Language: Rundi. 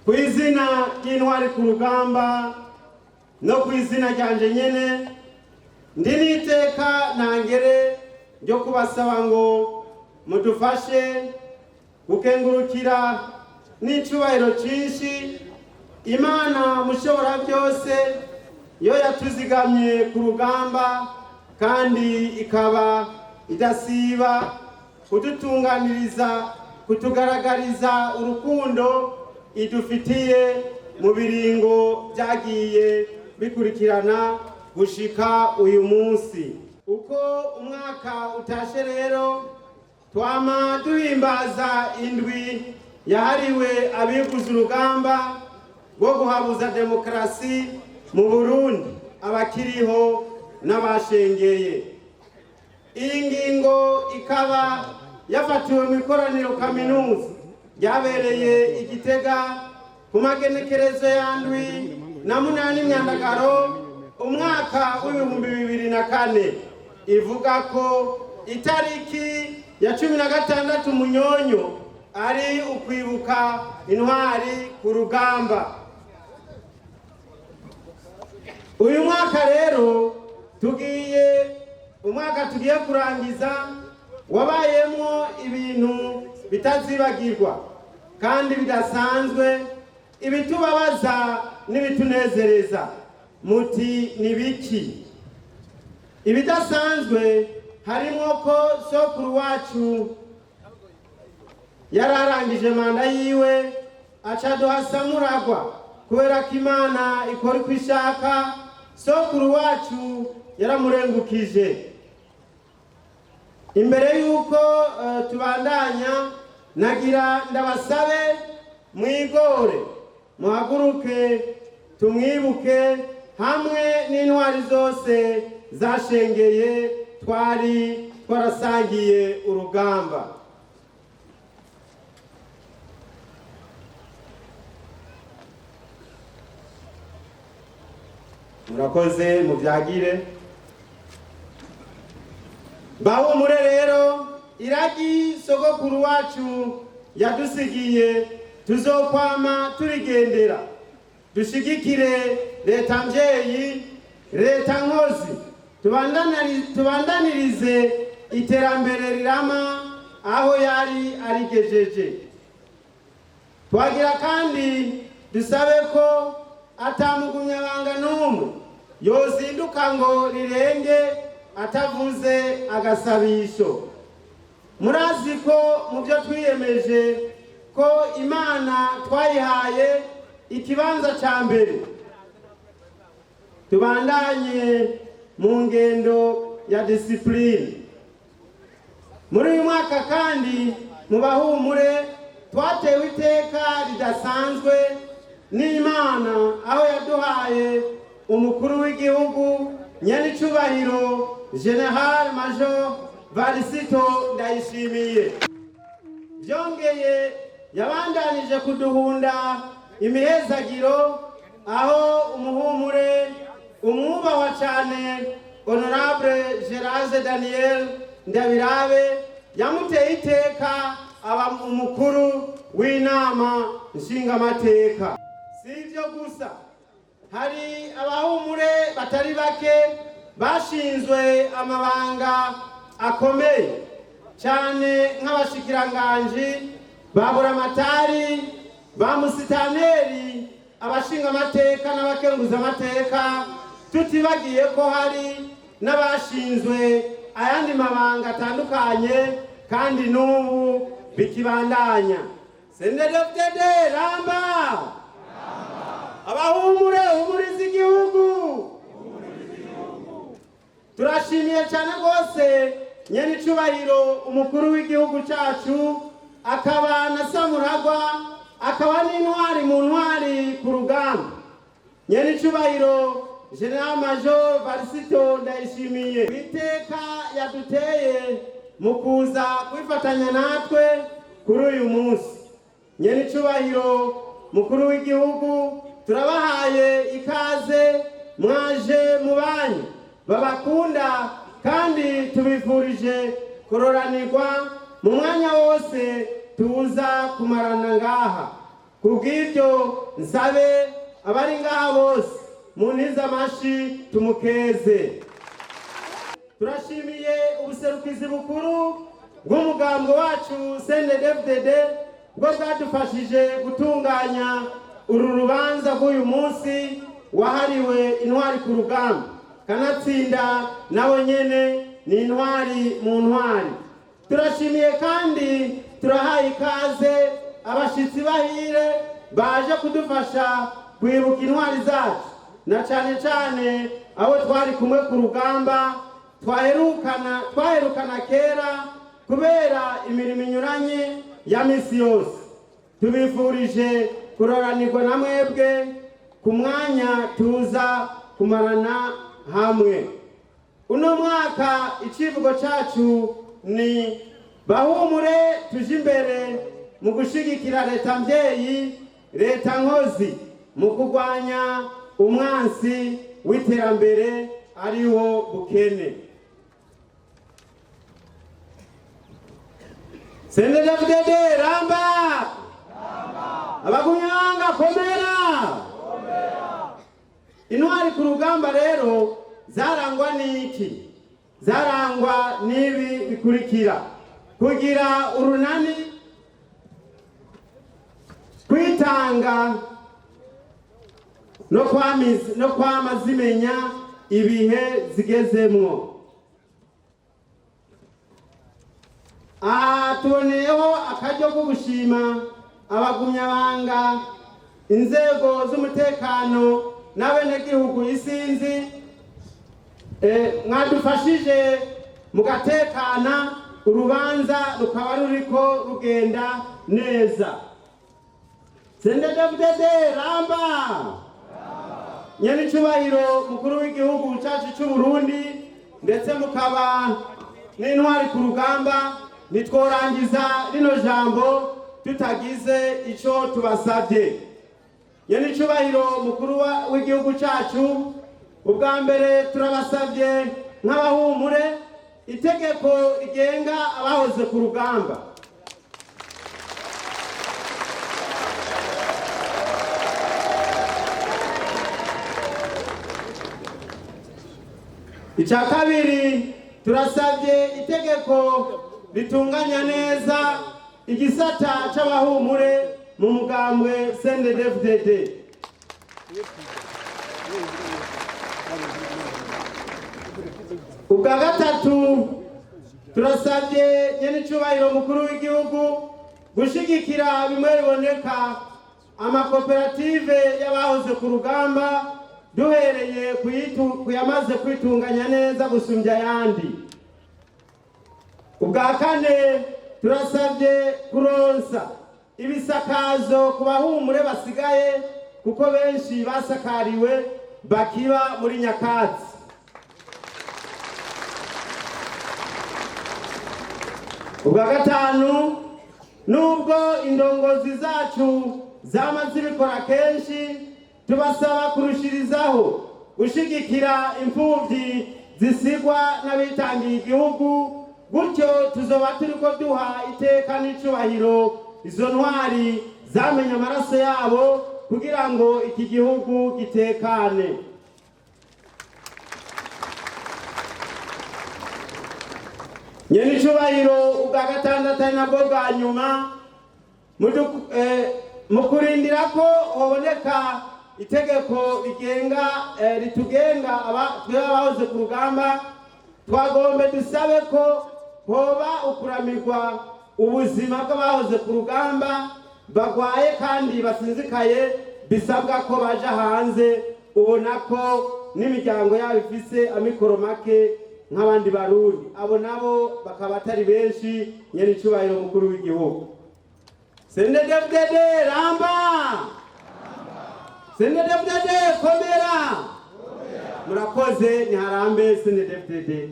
Ku izina ry'Intwari ku Rugamba no ku izina ryanje nyene, ndi n'iteka ntangere ryo kubasaba ngo mudufashe gukengurukira n'icubahiro cinshi Imana Mushobora Byose, yo yatuzigamye ku rugamba kandi ikaba idasiba kudutunganiriza, kutugaragariza urukundo idufitiye mu biringo byagiye bikurikirana gushika uyu munsi. Uko umwaka utashe rero, twama duhimbaza indwi yahariwe abiguze urugamba rwo guhabuza demokarasi mu Burundi, abakiriho n'abashengeye. Iyi ngingo ikaba yafatiwe mu ikoraniro kaminuza ryabereye i Gitega ku magenekerezo ya 7 na 8 Myandagaro umwaka w'2004, ivuga ko itariki ya 16 Munyonyo ari ukwibuka intwari ku rugamba. Uyu mwaka rero tugiye, umwaka tugiye kurangiza, wabayemo ibintu bitazibagirwa kandi bidasanzwe, ibitubabaza n'ibitunezereza. Muti ni biki ibidasanzwe? Harimo ko sokuru wacu yari arangije manda yiwe, aca duha samuragwa. Kubera ko Imana ikora uko ishaka, sokuru wacu yaramurengukije. Imbere y'uko tubandanya, nagira ndabasabe mwigore muhaguruke tumwibuke hamwe n'intwari zose zashengeye twari twarasangiye urugamba. Murakoze, mubyagire bahumure. Rero iragi sogokuru wacu yadusigiye tuzokwama turigendera, dushigikire leta mvyeyi, leta nkozi, tubandanirize iterambere rirama aho yari arigejeje. Twagira kandi dusabe ko atamugumyabanga n'umwe yozinduka ngo rirenge atavuze agasabisho. Murazi ko mu byo twiyemeje ko Imana twayihaye ikibanza cya mbere. Tubandanye mu ngendo ya discipline. Muri uyu mwaka kandi, mu bahumure, twatewe iteka ridasanzwe n'Imana aho yaduhaye umukuru w'igihugu, nyenicubahiro Général Major Varisito Ndayishimiye. Byongeye yabandanije kuduhunda imihezagiro aho umuhumure umwubahwa cyane Honorable Gerase Daniel Ndabirabe yamuteye iteka aba umukuru w'Inama Nshingamateka. Si ibyo gusa, hari abahumure batari bake bashinzwe amabanga akomeye cyane, nk'abashikiranganji ba buramatari, ba musitaneri, abashingamateka n'abakenguzamateka, tutibagiye ko hari n'abashinzwe ayandi mabanga atandukanye kandi n'ubu bikibandanya. CNDD-FDD ramba! Abahumure, humuriza igihugu! Turashimiye cyane rwose nyenicubahiro umukuru w'igihugu cyacu, akaba na samuragwa, akaba n'intwari mu ntwari ku rugamba, nyenicubahiro Général Major Varisito Ndayishimiye, iteka yaduteye mu kuza kwifatanya natwe kuri uyu munsi. Nyenicubahiro mukuru w'igihugu, turabahaye ikaze, mwaje mu banyu babakunda, kandi tubifurije kuroranirwa mu mwanya wose tuza kumarana ngaha. Kubw'ibyo nsabe abari ngaha bose muntize amashi tumukeze. Turashimiye ubuserukizi bukuru bw'umugambwe wacu CNDD-FDD bwo bwadufashije gutunganya uru rubanza rw'uyu munsi wahariwe intwari ku rugamba. Kanatsinda nawe nyene ni intwari mu ntwari. Turashimiye kandi turahaye ikaze abashitsi bahire baje kudufasha kwibuka intwari zacu, na cane cane abo twari kumwe ku rugamba twaherukana kera kubera imirimo inyuranye ya misi yose. Tubifurije kuroranirwa na mwebwe ku mwanya tuza kumarana hamwe. Uno mwaka icivugo cacu ni bahumure tuje imbere mu gushigikira leta mvyeyi, leta nkozi, mu kurwanya umwansi w'iterambere ariwo bukene. CNDD-FDD ramba! Abagumyabanga komera! Intwari ku rugamba rero zarangwa n'iki? Zarangwa n'ibi bikurikira: kugira urunani, kwitanga no kwama zimenya ibihe zigezemwo. Aha tuboneyeho akaryo ko gushima abagumyabanga, inzego z'umutekano n'abenegihugu isinzi mwadufashije mugatekana, urubanza rukaba ruriko rugenda neza. CNDD-FDD ramba! Nyenicubahiro mukuru w'igihugu cacu c'u Burundi, ndetse mukaba n'intwari ku rugamba, nitworangiza rino jambo tutagize ico tubasabye. Nyenicubahiro mukuru w'igihugu cacu, ubwa mbere turabasabye nk'abahumure itegeko rigenga abahoze ku rugamba. Icya kabiri, turasabye itegeko ritunganya neza igisata c'abahumure mu mugambwe CNDD-FDD. Ubwa gatatu, turasabye nyenicubahiro mukuru w'igihugu gushigikira bimwe biboneka amakoperative y'abahoze ku rugamba, duhereye kuyamaze kwitunganya neza gusumbya ayandi. Ubwa kane, turasabye kuronsa ibisakazo ku bahumure basigaye, kuko benshi basakariwe bakiba muri nyakatsi. Ubwa gatanu, nubwo indongozi zacu zama zibikora kenshi, tubasaba kurushirizaho gushigikira imfuvyi zisigwa n'abitangiye igihugu, gutyo tuzoba turiko duha iteka n'icubahiro izo ntwari zamenye amaraso yabo kugira ngo iki gihugu gitekane. Nyenicubahiro ubwa gatandatu ari nabwo bwa nyuma, mu kurindira ko hoboneka itegeko ritugenga twebwe abahoze ku rugamba, twagombe dusabe ko hoba ukuramirwa ubuzima bw'abahoze ku rugamba bagwaye kandi basinzikaye, bisabwa ko baja hanze, ubona ko n'imiryango yabo ifise amikoro make nk'abandi Barundi, abo nabo bakaba atari benshi. Nyenicubahiro mukuru w'igihugu, CNDD-FDD ramba! CNDD-FDD komera! Murakoze, niharambe CNDD-FDD.